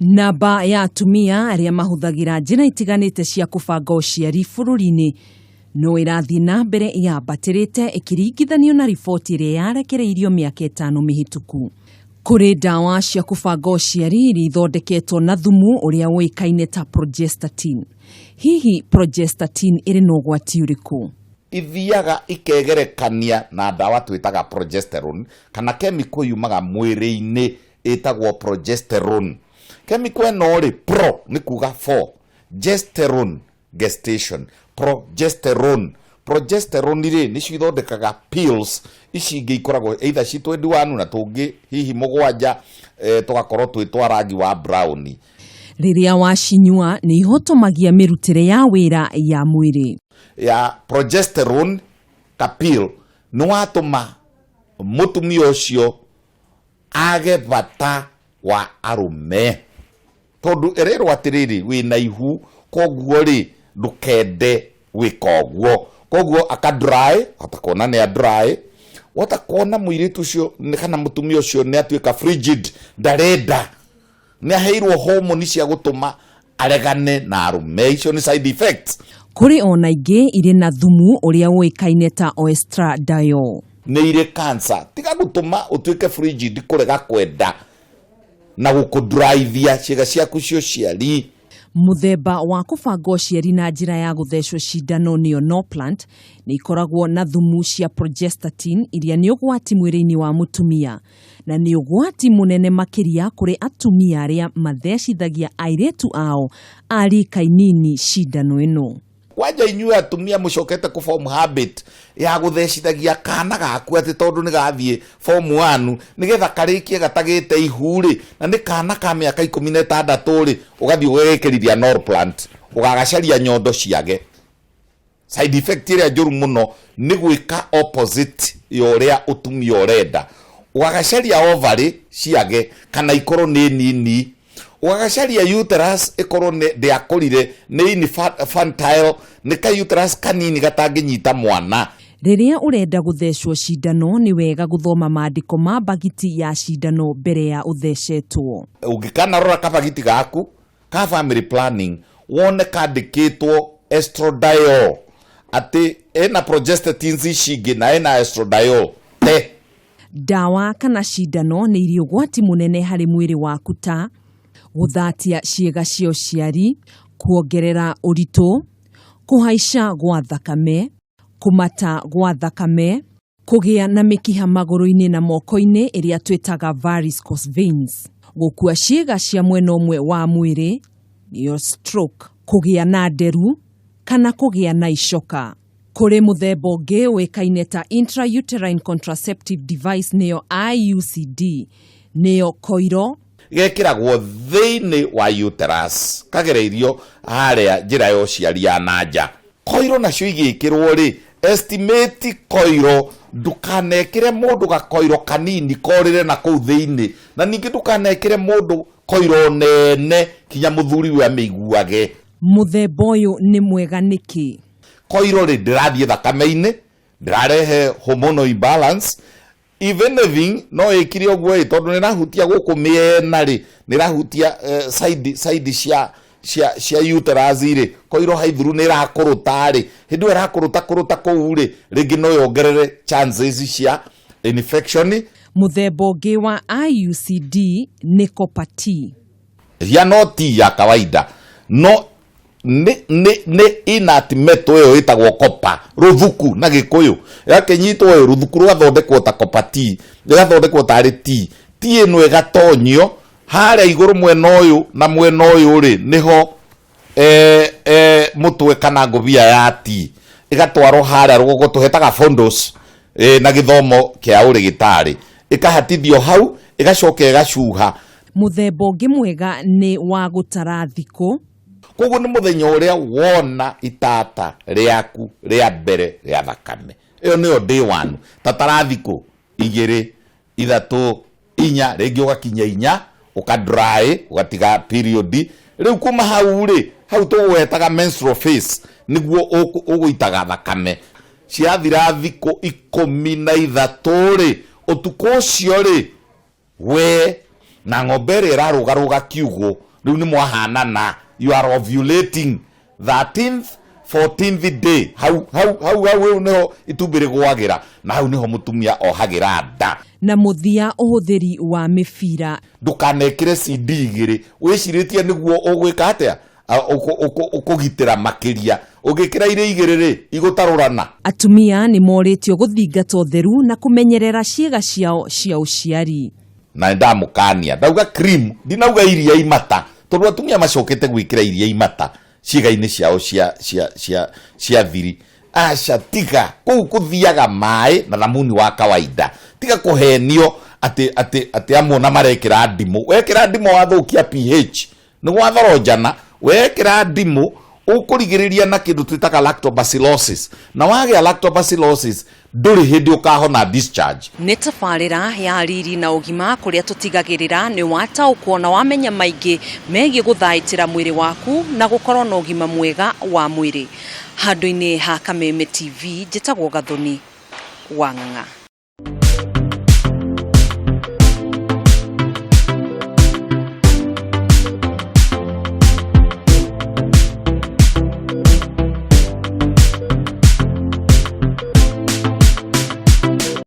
Namba ya atumia arĩa mahũthagĩra njĩra itiganĩte cia kũbanga ũciari bũrũri-inĩ no ĩrathiĩ na mbere yambatĩrĩte ĩkĩringithanio na riboti ĩrĩa yarekereirio mĩaka 5 mĩhĩtũku. Kũrĩ ndawa cia kũbanga ũciari iria ithondeketwo na thumu ũrĩa ũĩkaine ta progestatin. Hihi progestatin ĩrĩ na ũgwati ũrĩkũ? Ithiaga ikegerekania na ndawa twĩtaga progesterone kana chemical yumaga mwĩrĩ-inĩ ĩtagwo progesterone. Chemical ĩno rĩ, pro nĩ kuga for, gesterone gestation, progesterone. Progesterone rĩ nĩcio ithondekaga pills ici ingĩ ikoragwo either ci 21 na tũngĩ hihi 7, tũgakorwo twĩ twa rangi wa brown. Rĩrĩa wacinyua nĩ ihotomagia mĩrutĩre ya wĩra ya mwĩrĩ. Ya progesterone ka pill nĩ watũma mũtumia ũcio age bata wa arũme, tondũ ĩrerwo atĩrĩrĩ, wĩna ihu, koguo rĩ ndũkende gwĩka ũguo, koguo aka dry, wahota kuona nĩ a dry, wahota kuona mũirĩtu ũcio kana mũtumia ũcio nĩ atuĩka frigid, ndarenda, nĩ aheirwo homoni cia gũtũma aregane na arũme. Icio nĩ side effects. Kũrĩ ona ingĩ irĩ na thumu ũrĩa ũĩkaine ta oestradiol. Nĩ irĩ cancer. Tiga gũtũma ũtuĩke frigid, kũrega kwenda na gũkũduraithia ciĩga ciaku cia ũciari. Mũthemba wa kũbanga ũciari na njĩra ya gũthecwo cindano nĩyo Norplant nĩ ikoragwo na thumu cia progestatin iria nĩ ũgwati mwĩrĩ-inĩ wa mũtumia, na nĩ ũgwati mũnene makĩria kũrĩ atumia arĩa mathecithagia airĩtu ao a rika inini cindano ĩno. Kwanja inyuĩ atumia mũcokete kũ form habit ya gũthecithagia kana gaku atĩ tondũ nĩ gathiĩ form 1 nĩgetha karĩkie gatagĩte ihu rĩ, na nĩ kana ka mĩaka 16 rĩ, ũgathiĩ ũgagĩkĩrithia Norplant, ũgagacaria nyondo ciage. Side effect ĩrĩa njũru mũno nĩ gwĩka opposite ya ũrĩa ũtumia ũrenda. Ũgagacaria ovary ciage kana ikorwo nĩ nini, ũgagacaria uterus ĩkorwo nĩ ndĩakũrire, nĩ infantile, nĩ ka uterus kanini gatangĩnyita mwana. Rĩrĩa ũrenda gũthecwo cindano nĩ wega gũthoma maandĩko ma bagiti ya cindano mbere ya ũthecetwo. Ũngĩkanarora kabagiti gaku ka family planning wone kandĩkĩtwo estradiol, atĩ ĩna progestatins ici ingĩ na ĩna estradiol te. Ndawa kana cindano nĩ irĩ ũgwati mũnene harĩ mwĩrĩ waku ta gũthatia ciĩga cia ũciari, kuongerera ũritũ, kũhaica gwa thakame, kũmata gwa thakame, kũgĩa na mĩkiha magũrũ-inĩ na moko-inĩ ĩrĩa twĩtaga varicose veins, gũkua ciĩga cia mwena ũmwe wa mwĩrĩ nĩyo stroke, kũgĩa na nderu kana kũgĩa na icoka. Kũrĩ mũthemba ũngĩ ũĩkaine ta intrauterine contraceptive device nĩyo IUCD, nĩyo koiro. Gekĩragwo thĩinĩ wa uterus, kagereirio harĩa njĩra ya ũciari ya na nja. Koiro nacio igĩkĩrwo rĩ, estimate koiro, ndũkanekĩre mũndũ gakoiro kanini korĩre na kũu thĩinĩ, na ningĩ ndũkanekĩre mũndũ koiro nene kinya mũthuri we amĩiguage. Mũthemba ũyũ nĩ mwega nĩkĩ? Koiro rĩ, ndĩrathiĩ thakame-inĩ, ndĩrarehe hormonal imbalance. If anything, no ĩkire ũguo ĩ, tondũ nĩ ĩrahutia gũkũ mĩena rĩ, nĩ ĩrahutia side cia uterus rĩ, koiro haithuru nĩ ĩrakũrũta rĩ, hĩndĩ ĩyo ĩrakũrũta kũrũta kũu rĩ, rĩngĩ no yongerere chances cia infection. Mũthemba ũngĩ wa IUCD nĩ copper T. Ya no T ya kawaida, no nĩ inert metal ĩyo ĩtagwo copper, rũthuku na Gĩkũyũ. Ĩgakĩnyitwo ĩ, rũthuku rũgathondekwo ta copper T, ĩgathondekwo tarĩ T. T ĩno ĩgatonyio harĩa igũrũ mwena ũyũ na mwena ũyũ rĩ, nĩho mũtwe kana ngũbia ya T ĩgatwarwo harĩa rũgongo, tũhetaga fondos na gĩthomo kĩa ũrĩgĩtarĩ, ĩkahatithio hau, ĩgacoka ĩgacuha. Mũthemba ũngĩ mwega nĩ wa gũtara thikũ. Koguo nĩ mũthenya ũrĩa wona itata rĩaku rĩa mbere rĩa thakame, ĩyo nĩyo day one. Ta tara thikũ 2, 3, 4, rĩngĩ ũgakinya 4, ũka dry, ũgatiga period. Rĩu kuma hau rĩ, hau tũgwetaga menstrual phase, nĩguo ũgũitaga thakame. Ciathira thikũ 13 rĩ, ũtukũ ũcio rĩ, we na ng'ombe ĩrĩa ĩrarũgarũga kiugũ Rĩu nĩ mwahanana, you are ovulating 13th 14th day. Hau hau hau hau hau nĩho itumbĩ rĩgwagĩra, na hau nĩho mũtumia ohagĩra nda. Na mũthia, ũhũthĩri wa mĩbira. Ndũkanekĩre CD igĩrĩ wĩcirĩtie nĩguo ũgwĩka atĩa. Ũkũgitĩra makĩria ũngĩkĩra irĩ igĩrĩ rĩ igũtarũrana. Atumia nĩ morĩtio gũthingata ũtheru na kũmenyerera ciĩga ciao cia ũciari. Na ndamũkania, ndauga cream, ndinauga iria imata, tondũ atumia macokete gwĩkĩra iria imata ciĩga-inĩ ciao cia thiri. Aca, tiga kũu kũthiaga maĩ na thamuni wa kawaida. Tiga kũhenio atĩ amwe ona marekĩra ndimũ. Wekĩra ndimũ wathũkia pH, nĩ gwathoronjana. Wekĩra ndimũ ũkũrigĩrĩria na kĩndũ twĩtaga lactobacillosis, na wagĩa lactobacillosis ndũrĩ hĩndĩ ũkahona discharge. Nĩ tabarĩra ya Riri na Ũgima, kũrĩa tũtigagĩrĩra nĩ wataũkwo na wamenya maingĩ megiĩ gũthaitĩra mwĩrĩ waku na gũkorwo na ũgima mwega wa mwĩrĩ. Handũ-inĩ ha Kameme TV, njĩtagwo Gathoni wa Ng'ang'a.